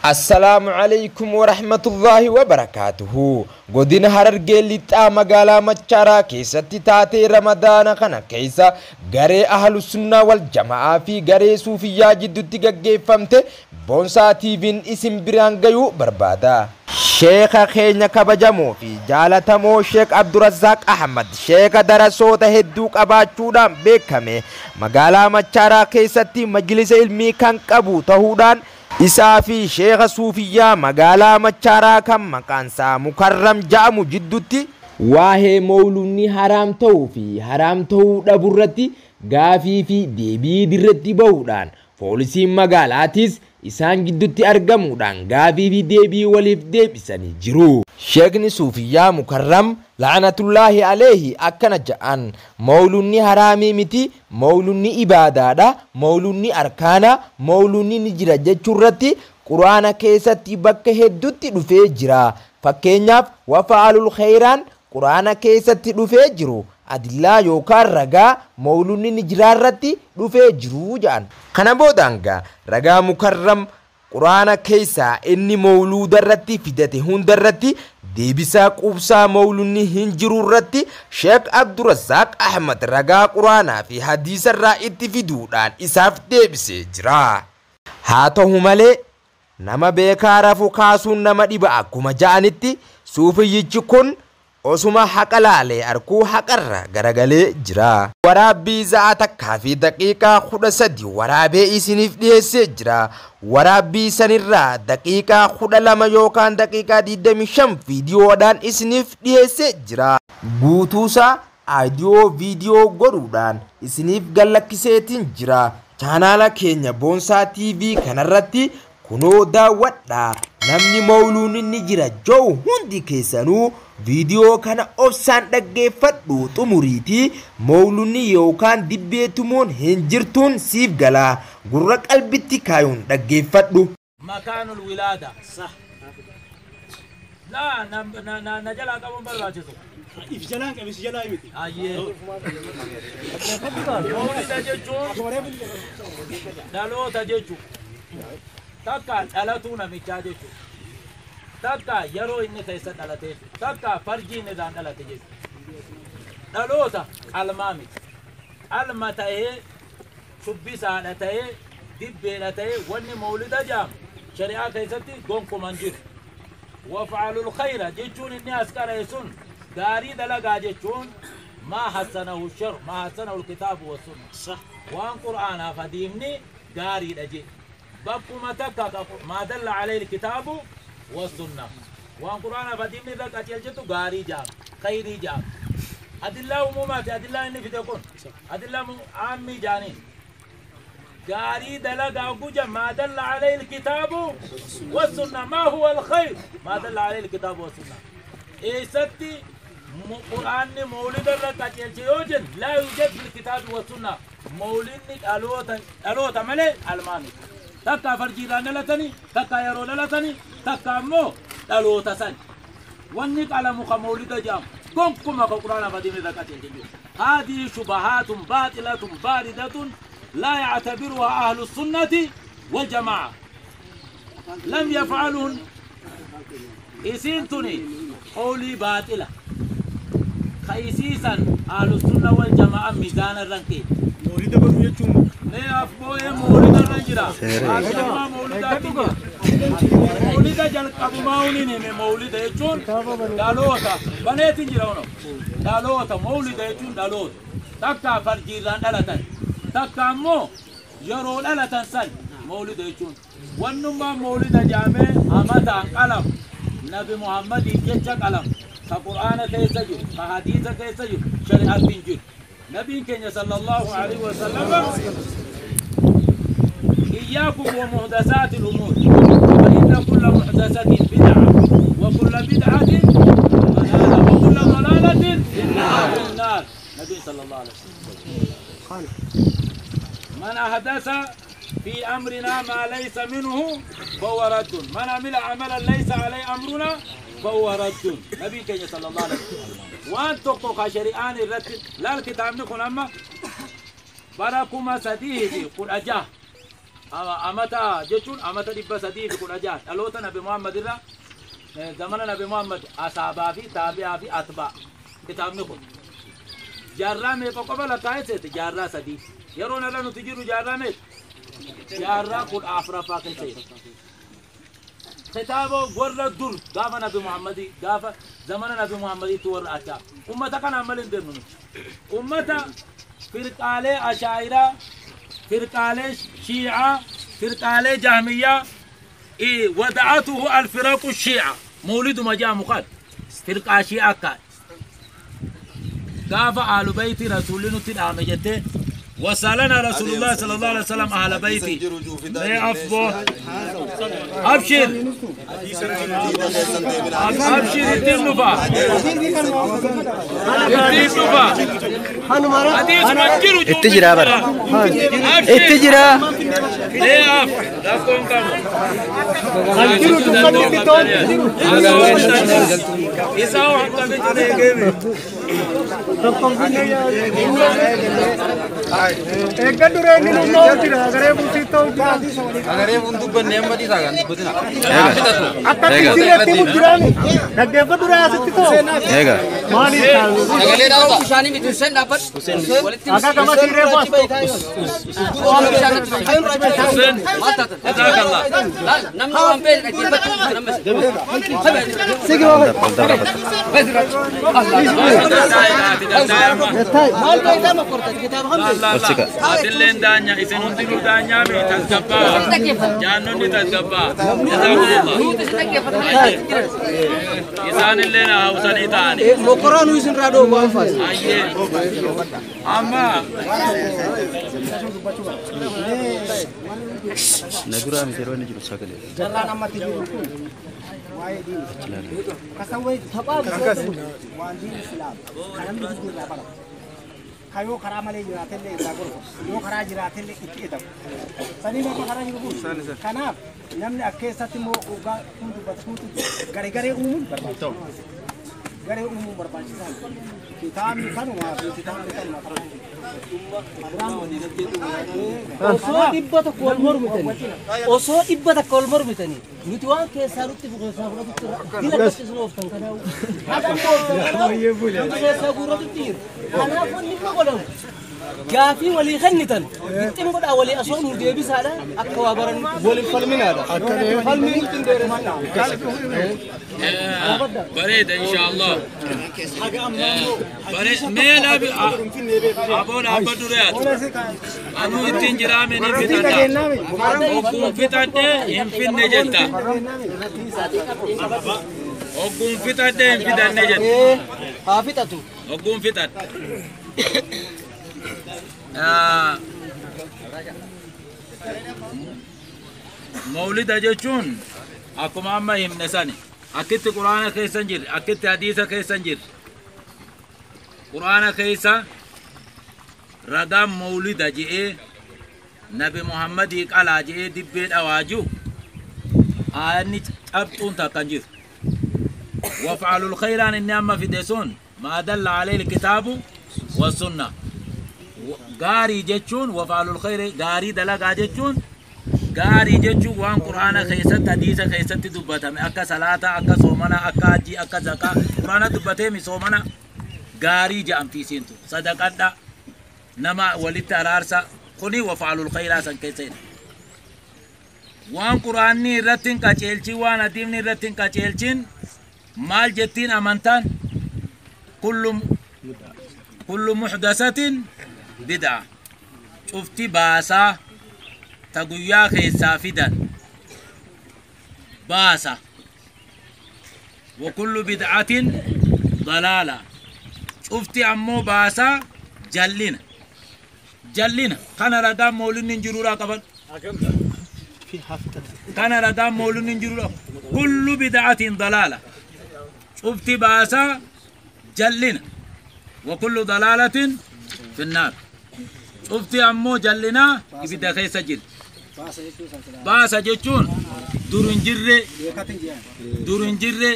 Assalaamu alaykum warahmatullaahi wabarakaatuhu. Godina Harargee Lixaa magaalaa Machaaraa keessatti taatee Ramadaana kana keessa garee Ahlusunnaa wal Jama'aa fi garee Suufiyyaa jidduutti gaggeeffamte Boonsaa TV'n isin biraan gayuu barbaada. Sheeka keenya kabajamoo fi jaalatamoo Sheek Abdurrazzaaq Ahmad sheeka darasoota hedduu qabaachuudhaan beekame magaalaa Machaaraa keessatti majlisa ilmii kan qabu ta'uudhaan isaa fi sheeka Suufiyyaa magaalaa Machaaraa kan maqaansaa Mukarram ja'amu jidduutti waa'ee mawludni haraam ta'uu fi haraam ta'uu dhaburratti gaafii fi deebii dirratti bahuudhaan poolisiin magaalaatis isaan gidduutti argamuudhaan gaafii fi deebii waliif deebisanii jiru. Sheekni Suufiyyaa Mukarram la'anatullaahi aleehi akkana ja'an: mawludni haraamii miti, mawludni ibaadaadha, mawludni arkaana, mawludni ni jira jechuurratti quraana keessatti bakka hedduutti dhufee jira. Fakkeenyaaf wafa'alul kheyraan quraana keessatti dhufee jiru. Adillaa yookaan ragaa mawludni ni jiraarratti dhufee jiru ja'an. Kana boodaan gaa ragaa Mukarram quraana keessaa inni mawluudarratti fidate hundarratti deebisaa quubsaa mawludni hin jirurratti Sheek Abdurrazzaaq Ahmad ragaa quraanaa fi hadiisarraa itti fiduudhaan isaaf deebisee jira. Haa ta'u malee nama beekaa rafu kaasuun nama dhiba akkuma ja'anitti suufiyyichi kun osuma haqa laalee arkuu haqarra garagalee jira. Waraabbii za'a takkaa fi daqiiqaa 13 waraabee isiniif dhiyeessee jira. Waraabbii sanirraa daqiiqaa 12 yookaan daqiiqaa 25 viidiyoodhaan isiniif dhiyeessee jira. Guutuusaa audiyoo viidiyoo godhuudhaan isiniif gallakkiseetiin jira. Chaanaala keenya Boonsaa TV kanarratti kunoo daawwadhaa. Namni mawluun inni jira jiru hundi keessanuu viidiyoo kana obsaan dhaggeeffadhu xumuriitii mawludni yookaan dibbee tumuun hin jirtuun siif galaa gurra qalbitti kaayuun dhaggeeffadhu. Makaanul wilaada. Sah. Laa na jalaa qabuun barbaachisu. If jalaan qabe si jalaa miti. Ayyee. Mawlida jechuun dhaloota jechuudha. Takka dhalatuu namichaa jechuudha. Takka yeroo inni keessa dhalate jechuudha. Takka farjii inni irraan dhalate jechuudha. Dhaloota qalmaa miti. Qalma ta'ee shubbisaadha ta'ee dibbeedha ta'ee wanni mawlida jedhamu shari'aa keessatti gonkuman jiru. Waf'alul khayra jechuun inni as qara'e sun gaarii dalagaa jechuun maa hassanahu shar maa hassanahu alkitaabu wassunna. Waan qur'aanaaf hadiifni gaariidha jedhe. Bakkuma takka maa dalla alayhi alkitaabu wassunna. Waan qur'aanaaf hadiifni irra qajeelchitu gaarii jedhama. Khayrii jedhama. Adillaa umumaati adillaa inni fide kun adillaa aammii jaaniin. Gaarii dalagaa guja maa dalla alayhi alkitaabu wassunna. Maa huwa alkhayr maa dalla alayhi alkitaabu wassunna. Eessatti qur'aanni mawlida irra qajeelche yoo jennu laa yujad fil kitaabi wassunna. Mawlidni dhaloota malee almaa miti. Takka farjiidhaan dhalatanii, takka yeroo dhalatanii, takka ammoo dhaloota san. Wanni qalamu ka mawlida jedhamu gonkumaa ka qur'aanaaf hadiifni irra qajeelche jiru. Haadii shubahaatun baaxilatun baaridatun laa yactabiruhaa ahlu sunnati waljamaa'a. Lam yafcaluun isiin tuni qawlii baaxila. Ka isiisan ahlu sunna waljamaa'a miizaana irra hin keenye. Mawlida godhuu jechuun Mee afboo'ee mawlida irra jira. Jalqabumaa mawlidaatti jira. Mawlida jalqabumaa huniin hime mawlida jechuun dhaloota. Baneetiin jira hono. Dhaloota mawlida jechuun dhaloota. Takka farjiirraan dhalatan. Takka ammoo yeroo dhalatan san mawlida jechuun. Wannummaan mawlida jedhamee amataan qalamu. Nabi Muhammadiif jecha qalamu. Ka qur'aana keessa jiru, ka hadiisa keessa jiru, shari'aatti hin jiru. Nabiin keenya sallallahu alaihi wasallam إياكم ومحدثات الأمور فإن كل محدثة بدعة وكل بدعة ضلالة وكل ضلالة في النار. النبي صلى الله عليه وسلم من أحدث في أمرنا ما ليس منه فهو رد، من عمل عملا ليس عليه أمرنا فهو رد. نبي كي صلى الله عليه وسلم وأن تقوك شريان الرد لا الكتاب نكون أما براكما سديه قل أجاه Amata jechuun amata 316 dhaloota Nabi Muhammad irraa zamana Nabi Muhammad asaabaa fi taabi'aa fi atbaa kitaabni kun jaarraa meeqa qofa lakkaa'e seete jaarraa 3 yeroo narra nuti jiru jaarraa meeqa jaarraa 14ffaa keessa jira. Kitaaba warra dur gaafa Nabi Muhammadii gaafa zamana Nabi Muhammadiitti warra achaa ummata kanaan malee hin deemnu nuti ummata firqaalee ashaa'iraa firqaalee shii'aa firqaalee jahmiyyaa wada'atuhu alfiraqu shii'a mawliduma jaamu kan firqaa shii'aa kaan gaafa aalu beeyti rasuulli nutti dhaame jettee وسألنا رسول الله صلى الله عليه وسلم أهل بيتي أبشر أبشر الدين نفا الدين نفا اتجرا بر اتجرا Atilleen daanya isin hundinuu daanyaa mi tasgabbaa jaannonni tasgabbaa jazakumullah isaanillee na hawsanii ta'ani mokoraanuu isin irraa dhoowwu waan faas ayyee amma naguraa miti yeroo inni jiru sagalee jarraan ammatti jiru kun waa'ee diinii kasawwee taphaa waan diin islaam kan namni gidduu irraa baratu kayoo karaa malee jiraatellee irraa gorfa yoo karaa jiraatellee itti edamu sanii nama karaa jiru kun kanaaf namni akka keessatti immoo dhugaa kun dubbatu kuntu garee garee uumuun barbaachisaa garee uumuun barbaachisaa kitaabni kanumaa fi kitaabni kanumaa karaa osoo dhibba tokko wal mormitanii osoo dhibba takka wal mormitanii nuti waan keessaa nutti keessaa fudhatutti dila akkasiin ooftan kanaaf nuti keessaa guurratutti jira kanaaf wanni immoo godhamu gaafii walii kennitan ittiin godhaa walii asoo nu deebisaadha akka waa baran waliin falminaadha falmiin nutti hin dheeressinaa bareeda inshaallah mee dhaabi aboo dhaabbadhu re'aatu anuu ittiin jiraame ni fixadha ogguun fixadhe hin finne jetta ogguun fixadhe hin fidanne jetta haa fixatu ogguun fixadhe mawlida jechuun akkuma amma himne sani akkitti quraana keessa hin jirre akkitti hadiisa keessa hin jirre quraana keessa ragaan mawlida je'ee nabi muhammadii qalaa je'ee dibbee dhawaa jiru aayanni cabxuun takka hin jiru waf'alul khayraan inni amma fide sun maa dalla alayhi kitaabu wassunna gaarii jechuun waf'alul khayri gaarii dalagaa jechuun gaarii jechuun waan quraana keessatti hadiisa keessatti dubbatame akka salaataa akka soomanaa akka hajjii akka zakaa quraana dubbatee misoomana gaarii jedhamti isiintu sadaqadha nama walitti araarsa kuni waf'alul khayraa san keessa jira waan quraanni irratti hin qaceelchin waan hadiisni irratti hin qaceelchin maal jettiin amantaan kullu muhdasatin bid'a cufti baasaa ta guyyaa keessaa fidan baasa wa kullu bid'atin dalaala cufti ammoo baasaa jallina jallina kana ragaan mawlidni hin jiruudhaa qaban kana ragaan mawlidni hin jiruudhaa kullu bid'atin dalaala cufti baasaa jallina wa kullu dalaalatin fi nnaar cufti ammoo jallinaa ibidda keessa jira baasa jechuun dur hin jirre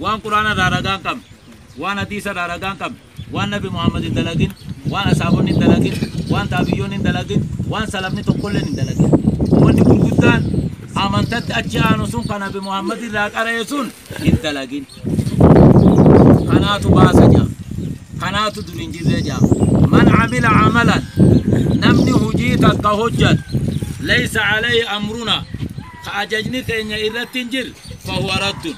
waan quraana irraa ragaa hin qabne waan hadiisa irraa ragaa hin qabne waan nabi muhammad hin dalagin waan asaabonni hin dalagin waan taabiyyoonni hin dalagin waan salafni tokkolleen hin dalagin Wanni gurguddaan amantatti achi aanu sun kan Nabi Muhammad irraa qara'e sun hin dalagin. Kanaatu baasa jaa. Kanaatu dur hin jirre jaa. Man amila amalan namni hujii takka hojjatu laysa alayhi amruna ka ajajni keenya irratti hin jirre fahuwa raddun.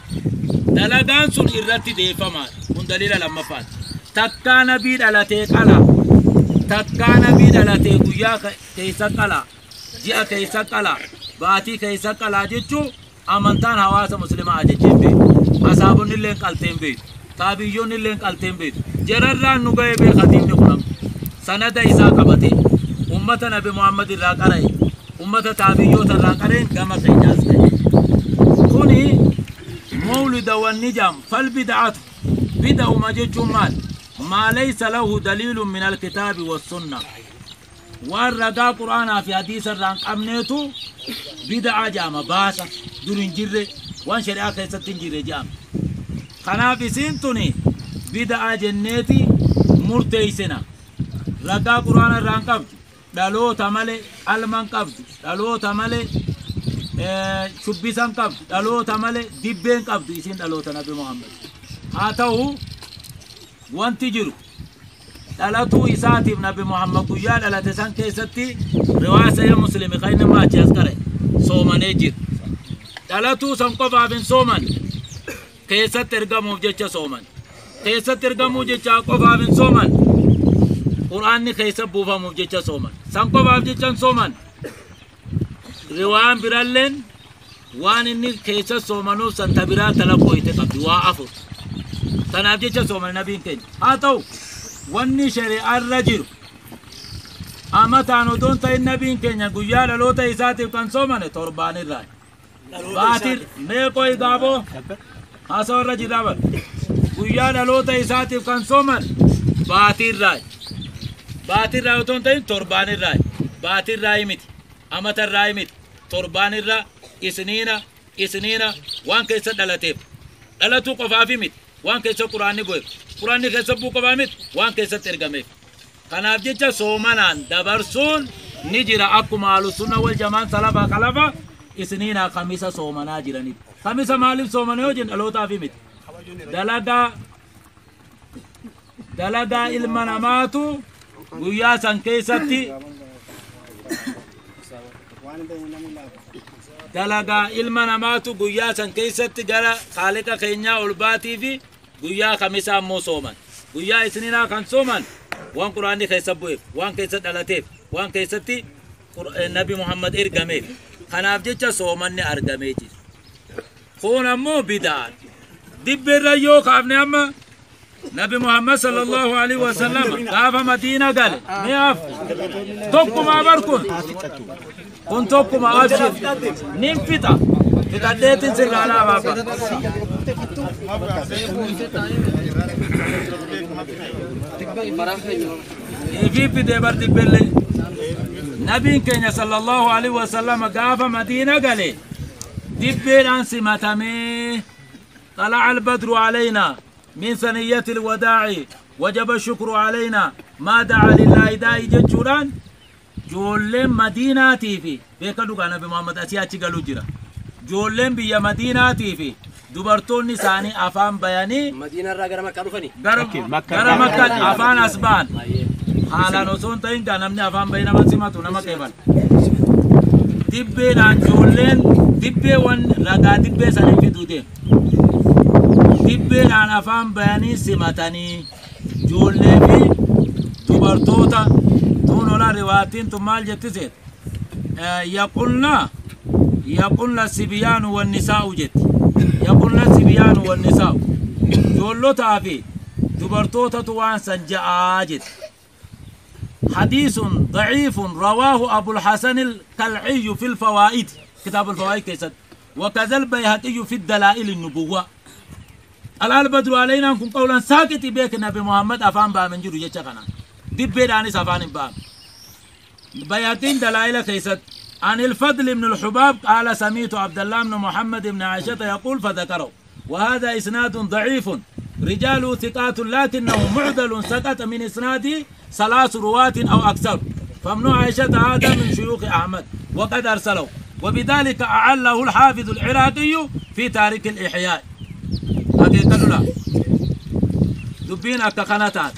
Dalagaan sun irratti deeffamaadha. Kun daliila lammaffaati. Takkaa nabii dhalatee qala. Takkaa nabii dhalatee guyyaa keessa qala. Ji'a keessa qala. Baatii keessa qala jechuun amantaan hawaasa muslimaa ajajjee beeku. Asaabonni illee qalteen beeku. Taabiyyoonni illee qalteen beeku. Jararraan nu ga'ee beeka diinni kun amma. Sanada isaa qabatee ummata Nabi Muhammad irraa qara'e ummata taabiyyoota irraa qara'een gama keenyaas ga'e. Kuni mawlida wanni jedhamu fal bid'atu bid'uma jechuun maal? Maa laysa lahu daliilun min alkitaabi wassunna. Waan ragaa quraanaa fi hadiisa irraa hin qabneetu bid'a jedhama baasa dur hin jirre waan shari'aa keessatti hin jirre jedhama. Kanaaf isiin tuni bid'a jenneeti murteessina. Ragaa quraana irraa hin qabdu dhaloota malee qalma hin qabdu dhaloota malee shubbisa hin qabdu dhaloota malee dibbee hin qabdu isiin dhaloota Nabi Muhammad. Haa ta'u wanti jiru dhalatuu isaatiif Nabi Muhammad guyyaa dhalate san keessatti riwaa sahih Muslimi kan inni maachi as qare soomanee jira. Dhalatuu san qofaaf hin sooman keessatti ergamuuf jecha sooman. Keessatti ergamuu jecha qofaaf hin sooman. Qur'aanni keessa buufamuuf jecha sooman. San qofaaf jecha hin sooman. Riwaan biralleen waan inni keessa soomanuuf san tabiraa talaqqooyte qabdi waa afur. Tanaaf jecha sooman nabiin keenya. Haa ta'u wanni shari'aarra jiru amataan odoon ta'in nabiin keenya guyyaa dhaloota isaatiif kan soomane torbaan irraa. Baatir meeqoo gaaboo haasawaa irra jira bar. Guyyaa dhaloota isaatiif kan sooman baatirraa. Baatirraa otoon ta'in torbaan irraa. Baatirraa miti. Amatarraa miti. Torbaan irraa isniina isniina waan keessa dhalateef. Dhalatuu qofaafi miti. Waan keessa quraanni bu'eef. Quraanni keessa bu'uu qofaa miti. Waan keessatti ergameef. Kanaaf jecha soomanaan dabarsuun ni jira akkuma ahlusunna wal jamaan salafaa kalafa isniinaa kamisa soomanaa jiranidha. Kamisa maaliif soomana yoo jennu dhalootaaf miti. Dalagaa ilma namaatu guyyaa san keessatti dalagaa ilma namaatu guyyaa san keessatti gara Khaaliqa keenyaa ol baatii fi guyyaa kamisaa immoo sooman. Guyyaa isniinaa kan sooman waan quraanni keessa bu'eef, waan keessa dhalateef, waan keessatti Nabi Muhammad ergameef. Kanaaf jecha soomanni argamee jira. Kun ammoo bid'aan. Dibbeerra yoo kaafne amma Nabi Muhammad sallallahu alaihi wasallam gaafa Madiina gale mi'aaf tokkuma bar kun tokkuma abshir nin fixa fixadheetin sirraa laafaa ba. Ifii fidee bar dibbellee. Nabiin keenya sallallahu alaihi wasallam gaafa Madiina gale dibbeedhaan simatamee طلع البدر علينا من ثنية الوداع وجب الشكر علينا ما دعا لله داعي جتشوران جولين مدينة تيفي بيكا دوغا نبي محمد أسيا قالوا جرا جولين بيا مدينة تيفي دبرتون نساني أفان بياني مدينة را غرا مكة رفني غرا مكة أفان أسبان حالا نوسون تين كان نمني أفان بينا ما سمعتو نما كيفال دبي جولين دبي ون رغا دبي ساني في دودين dibbeedhaan afaan bayanii simatanii ijoollee fi dubartoota tuun ola riwaatiin tun maal jetti seet yaqulna sibiyaanu wannisaa'u jetti yaqulna sibiyaanu wannisaa'u ijoollotaa fi dubartootatu waan san ja'aa jetti حديث ضعيف رواه أبو الحسن القلعي في الفوائد كتاب الفوائد كيسد وكذا البيهقي في الدلائل النبوة الآن بدر علينا نكون قولا ساكت بيك نبي محمد أفهم با من جرو يچكنا دبي داني سفان با بياتين دلائل كيست عن الفضل بن الحباب قال سميت عبد الله بن محمد بن عائشة يقول فذكره وهذا إسناد ضعيف رجال ثقات لكنه معدل سقط من إسناده 3 رواة أو أكثر فابن عائشة هذا من شيوخ أحمد وقد أرسله، وبذلك أعله الحافظ العراقي في تاريخ الإحياء. أكيد لا دبين أكا قناتات.